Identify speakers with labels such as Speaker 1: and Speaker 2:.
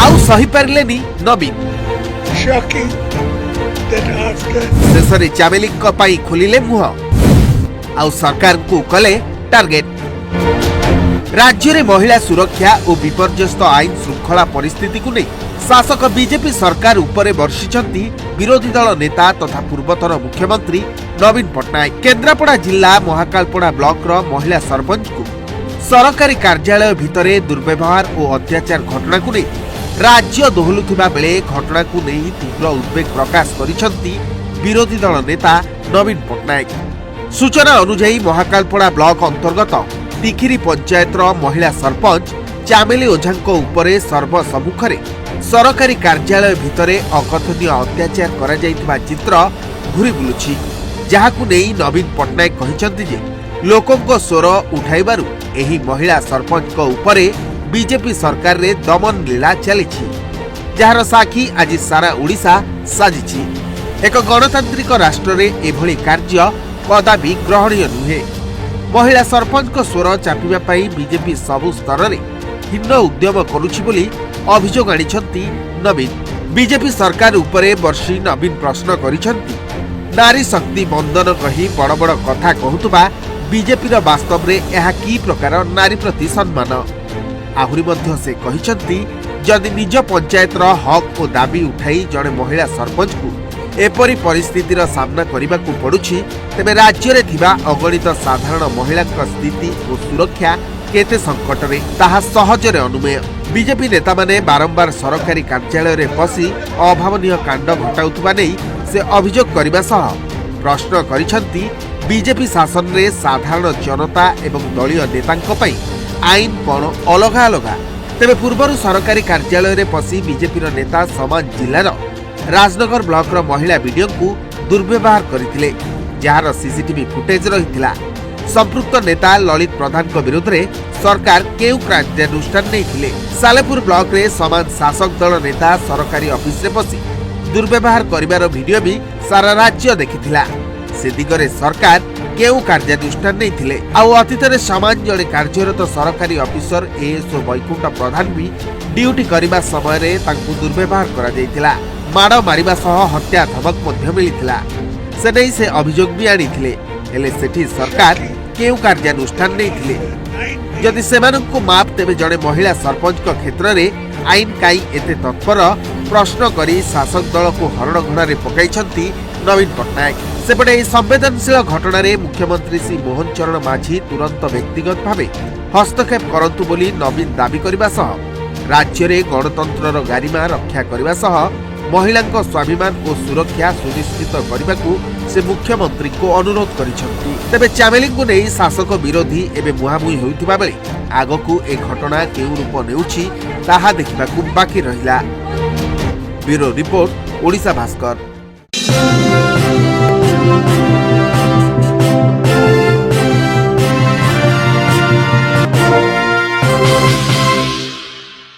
Speaker 1: ଆଉ ସହିପାରିଲେନି ନବୀନ।
Speaker 2: Shocking that after
Speaker 1: ଶେଷରେ ଚାମେଲିଙ୍କ ପାଇଁ ଖୋଲିଲେ ମୁହଁ ଆଉ ସରକାରଙ୍କୁ କଲେ ଟାର୍ଗେଟ। ରାଜ୍ୟରେ ମହିଳା ସୁରକ୍ଷା ଓ ବିପର୍ଯ୍ୟସ୍ତ ଆଇନ ଶୃଙ୍ଖଳା ପରିସ୍ଥିତିକୁ ନେଇ ଶାସକ ବିଜେପି ସରକାର ଉପରେ ବର୍ଷିଛନ୍ତି ବିରୋଧୀ ଦଳ ନେତା ତଥା ପୂର୍ବତନ ମୁଖ୍ୟମନ୍ତ୍ରୀ ନବୀନ ପଟ୍ଟନାୟକ। କେନ୍ଦ୍ରାପଡ଼ା ଜିଲ୍ଲା ମହାକାଳପଡ଼ା ବ୍ଲକର ମହିଳା ସରପଞ୍ଚଙ୍କୁ ସରକାରୀ କାର୍ଯ୍ୟାଳୟ ଭିତରେ ଦୁର୍ବ୍ୟବହାର ଓ ଅତ୍ୟାଚାର ଘଟଣାକୁ ନେଇ ରାଜ୍ୟ ଦୋହଲୁଥିବା ବେଳେ ଘଟଣାକୁ ନେଇ ତୀବ୍ର ଉଦ୍ବେଗ ପ୍ରକାଶ କରିଛନ୍ତି ବିରୋଧୀ ଦଳ ନେତା ନବୀନ ପଟ୍ଟନାୟକ। ସୂଚନା ଅନୁଯାୟୀ, ମହାକାଳପଡ଼ା ବ୍ଲକ ଅନ୍ତର୍ଗତ ତିଖିରି ପଞ୍ଚାୟତର ମହିଳା ସରପଞ୍ଚ ଚାମେଲି ଓଝାଙ୍କ ଉପରେ ସର୍ବସମ୍ମୁଖରେ ସରକାରୀ କାର୍ଯ୍ୟାଳୟ ଭିତରେ ଅକଥନୀୟ ଅତ୍ୟାଚାର କରାଯାଇଥିବା ଚିତ୍ର ଘୁରି ବୁଲୁଛି, ଯାହାକୁ ନେଇ ନବୀନ ପଟ୍ଟନାୟକ କହିଛନ୍ତି ଯେ ଲୋକଙ୍କ ସ୍ୱର ଉଠାଇବାରୁ ଏହି ମହିଳା ସରପଞ୍ଚଙ୍କ ଉପରେ ବିଜେପି ସରକାରରେ ଦମନ ଲୀଳା ଚାଲିଛି, ଯାହାର ସାକ୍ଷୀ ଆଜି ସାରା ଓଡ଼ିଶା ସାଜିଛି। ଏକ ଗଣତାନ୍ତ୍ରିକ ରାଷ୍ଟ୍ରରେ ଏଭଳି କାର୍ଯ୍ୟ କଦାପି ଗ୍ରହଣୀୟ ନୁହେଁ। ମହିଳା ସରପଞ୍ଚଙ୍କ ସ୍ୱର ଚାପିବା ପାଇଁ ବିଜେପି ସବୁ ସ୍ତରରେ ହୀନ ଉଦ୍ୟମ କରୁଛି ବୋଲି ଅଭିଯୋଗ ଆଣିଛନ୍ତି ନବୀନ। ବିଜେପି ସରକାର ଉପରେ ବର୍ଷି ନବୀନ ପ୍ରଶ୍ନ କରିଛନ୍ତି, ନାରୀ ଶକ୍ତି ବନ୍ଦନ କହି ବଡ଼ ବଡ଼ କଥା କହୁଥିବା ବିଜେପିର ବାସ୍ତବରେ ଏହା କି ପ୍ରକାର ନାରୀ ପ୍ରତି ସମ୍ମାନ? ଆହୁରି ମଧ୍ୟ ସେ କହିଛନ୍ତି, ଯଦି ନିଜ ପଞ୍ଚାୟତର ହକ୍ ଓ ଦାବି ଉଠାଇ ଜଣେ ମହିଳା ସରପଞ୍ଚକୁ ଏପରି ପରିସ୍ଥିତିର ସାମ୍ନା କରିବାକୁ ପଡୁଛି, ତେବେ ରାଜ୍ୟରେ ଥିବା ଅଗଣିତ ସାଧାରଣ ମହିଳାଙ୍କ ସ୍ଥିତି ଓ ସୁରକ୍ଷା କେତେ ସଙ୍କଟରେ, ତାହା ସହଜରେ ଅନୁମେୟ। ବିଜେପି ନେତାମାନେ ବାରମ୍ବାର ସରକାରୀ କାର୍ଯ୍ୟାଳୟରେ ପଶି ଅଭାବନୀୟ କାଣ୍ଡ ଘଟାଉଥିବା ନେଇ ସେ ଅଭିଯୋଗ କରିବା ସହ ପ୍ରଶ୍ନ କରିଛନ୍ତି, ବିଜେପି ଶାସନରେ ସାଧାରଣ ଜନତା ଏବଂ ଦଳୀୟ ନେତାଙ୍କ ପାଇଁ ଆଇନ କ'ଣ ଅଲଗା ଅଲଗା? ତେବେ ପୂର୍ବରୁ ସରକାରୀ କାର୍ଯ୍ୟାଳୟରେ ପଶି ବିଜେପିର ନେତା ସମାନ ଜିଲ୍ଲାର ରାଜନଗର ବ୍ଲକର ମହିଳା ବିଡିଓଙ୍କୁ ଦୁର୍ବ୍ୟବହାର କରିଥିଲେ, ଯାହାର ସିସିଟିଭି ଫୁଟେଜ ରହିଥିଲା। ସମ୍ପୃକ୍ତ ନେତା ଲଳିତ ପ୍ରଧାନଙ୍କ ବିରୋଧରେ ସରକାର କେଉଁ କାର୍ଯ୍ୟାନୁଷ୍ଠାନ ନେଇଥିଲେ? ସାଲେପୁର ବ୍ଲକରେ ସମାନ ଶାସକ ଦଳ ନେତା ସରକାରୀ ଅଫିସରେ ପଶି ଦୁର୍ବ୍ୟବହାର କରିବାର ଭିଡିଓ ବି ସାରା ରାଜ୍ୟ ଦେଖିଥିଲା। ସେ ଦିଗରେ ସରକାର କେଉଁ କାର୍ଯ୍ୟାନୁଷ୍ଠାନ ନେଇଥିଲେ? ଆଉ ଅତୀତରେ ସମାନ ଜଣେ କାର୍ଯ୍ୟରତ ସରକାରୀ ଅଫିସର ଏଏସ୍ଓ ବୈକୁଣ୍ଠ ପ୍ରଧାନ ବି ଡ୍ୟୁଟି କରିବା ସମୟରେ ତାଙ୍କୁ ଦୁର୍ବ୍ୟବହାର କରାଯାଇଥିଲା। ମାଡ଼ ମାରିବା ସହ ହତ୍ୟା ଧମକ ମଧ୍ୟ ମିଳିଥିଲା। ସେ ନେଇ ସେ ଅଭିଯୋଗ ବି ଆଣିଥିଲେ। ହେଲେ ସେଠି ସରକାର କେଉଁ କାର୍ଯ୍ୟାନୁଷ୍ଠାନ ନେଇଥିଲେ? ଯଦି ସେମାନଙ୍କୁ ମାପ, ତେବେ ଜଣେ ମହିଳା ସରପଞ୍ଚଙ୍କ କ୍ଷେତ୍ରରେ ଆଇନ କାହିଁ ଏତେ ତତ୍ପର? ପ୍ରଶ୍ନ କରି ଶାସକ ଦଳକୁ ହରଣଘଣାରେ ପକାଇଛନ୍ତି ନବୀନ ପଟ୍ଟନାୟକ। ସେପଟେ ଏହି ସମ୍ବେଦନଶୀଳ ଘଟଣାରେ ମୁଖ୍ୟମନ୍ତ୍ରୀ ଶ୍ରୀ ମୋହନ ଚରଣ ମାଝୀ ତୁରନ୍ତ ବ୍ୟକ୍ତିଗତ ଭାବେ ହସ୍ତକ୍ଷେପ କରନ୍ତୁ ବୋଲି ନବୀନ ଦାବି କରିବା ସହ ରାଜ୍ୟରେ ଗଣତନ୍ତ୍ରର ଗାରିମା ରକ୍ଷା କରିବା ସହ ମହିଳାଙ୍କ ସ୍ୱାଭିମାନ ଓ ସୁରକ୍ଷା ସୁନିଶ୍ଚିତ କରିବାକୁ ସେ ମୁଖ୍ୟମନ୍ତ୍ରୀଙ୍କୁ ଅନୁରୋଧ କରିଛନ୍ତି। ତେବେ ଚାମେଲିଙ୍କୁ ନେଇ ଶାସକ ବିରୋଧୀ ଏବେ ମୁହାଁମୁହିଁ ହେଉଥିବା ବେଳେ ଆଗକୁ ଏ ଘଟଣା କେଉଁ ରୂପ ନେଉଛି, ତାହା ଦେଖିବାକୁ ବାକି ରହିଲା। Bureau report, Odisha Bhaskar.